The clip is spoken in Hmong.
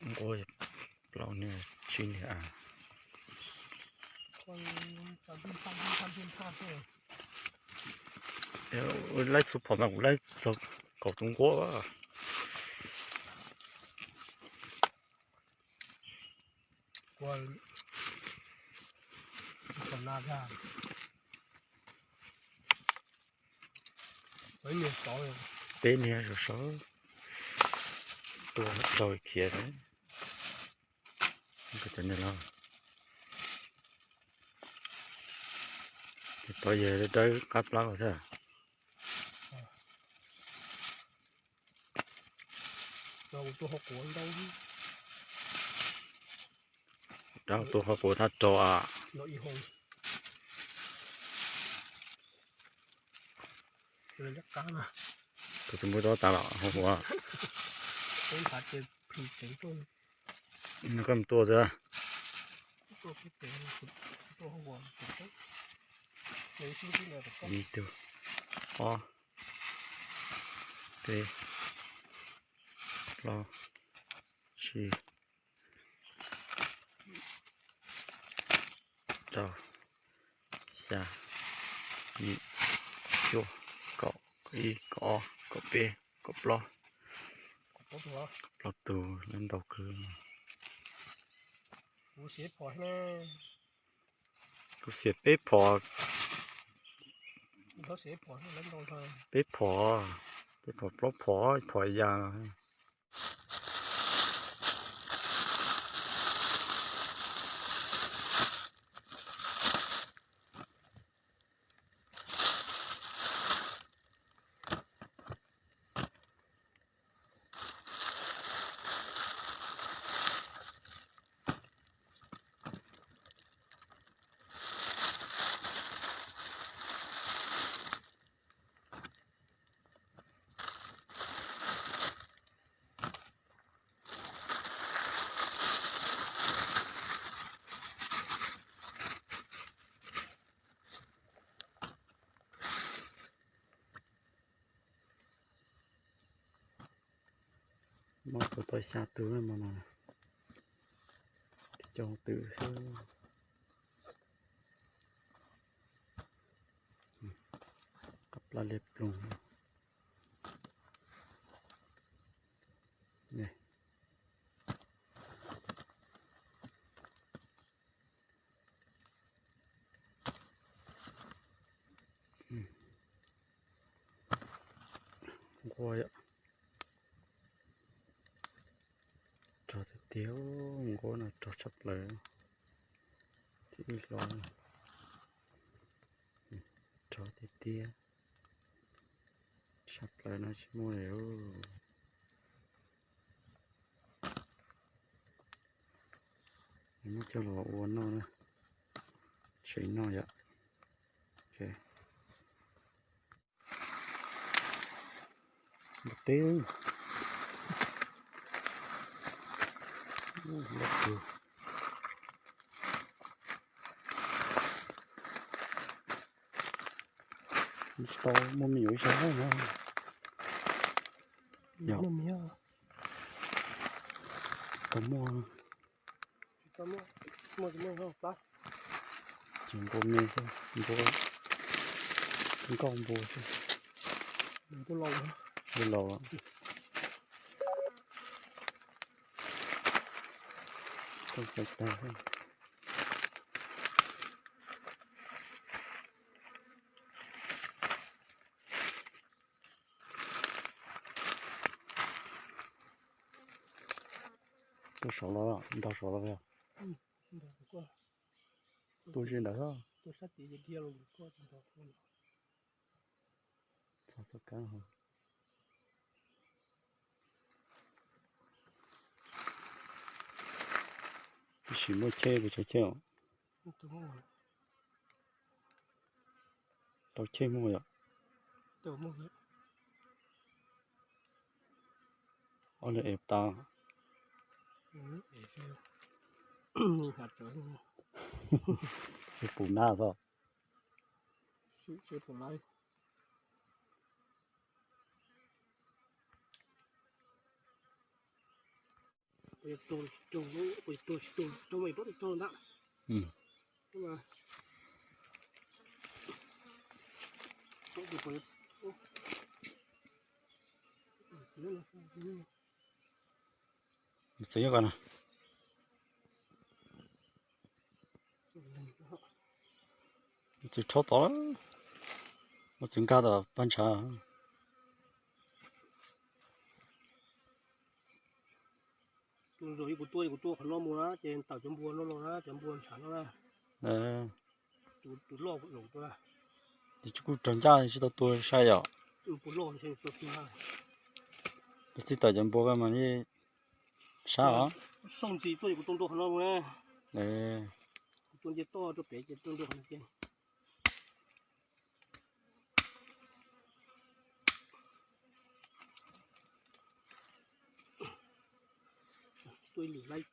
Nqua plaub niag tsib niag a. Laib txhua phom mas kuv laib txog kaum tus nqua. Peb niag saum saud tua raug khiav. Cov niag los ces tod yog dawb qab plab xwb. Rab tua qhov quav thaj rau a. Tus tus npua rov tas los hauv quav. Nws koj mus tua xwb. Ib tug, ob, peb, plaub, tsib, rau, xya, yim, cuaj, kaum, kaum ib, kaum ob, kaum peb, kaum plaub. Plaub tug, lawv ntau kawg. Kuv xiam peb phom, peb phom, peb phom, plaub phom, ib phom ya. Muaj tus tau xya tus no, tib co twm xwb. Qab plab liab ploog. Nqua yom. Rog tiag tiag, nqua no rog tshaj plaws. Tib hlo rog tiag tiag, tshaj plaws no tsis muaj li. Muab coj los ua noj na, tsev noj yom. Npua teb, tsis tau muaj me nyuam ib sab na. Yog tau muaj. Ces npua me xwb, npua, nkauj npua xwb. Npua laus. Nkauj tag tag xwb. Tuaj saud los, nrog saud los yog? Tuaj ze ntawd. Txog txoj kab ho. Tab sis muaj cheb puas tsav cheb os? Tau cheb muaj yom? Ob lwm es tas. Pum nab xwb. Txiv nyob ko na. Txiv rhaub tod, txiv nkag tom paj ntshav. Tus zaum kuv tua, kuv tua qhov no mus na ces tawm cov npua no los na, cov npua ntshav no na. Tus loj zaum tua na. Ces kuj raug ncaj tsis tau tua sai yom. Tus txij tawm cov npua ko mas yeej sab os. Xauj ntxiv tuaj kuv tua ntua qhov no mus na. Kuv tua nce toj rau pem ces tua ntua qhov no ces tua ib lwm laib